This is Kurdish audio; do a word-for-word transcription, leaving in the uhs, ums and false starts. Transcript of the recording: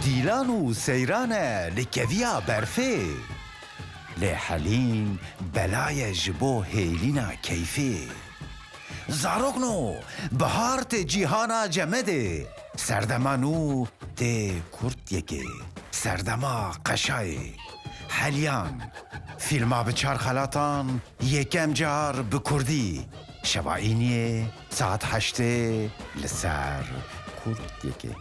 Dîlan û seyran e li keviya berfê. Lê Helîn bela ye ji bo hêlîna keyfê. Zarokno, bihar tê cîhana cemedê. Serdema nû tê Kurtyekê. Serdema qeşayê. Helyan, fîlma bi çar xelatan, yekem car bi kurdî. Şeva îniyê saet heştê li ser Kurtyekê.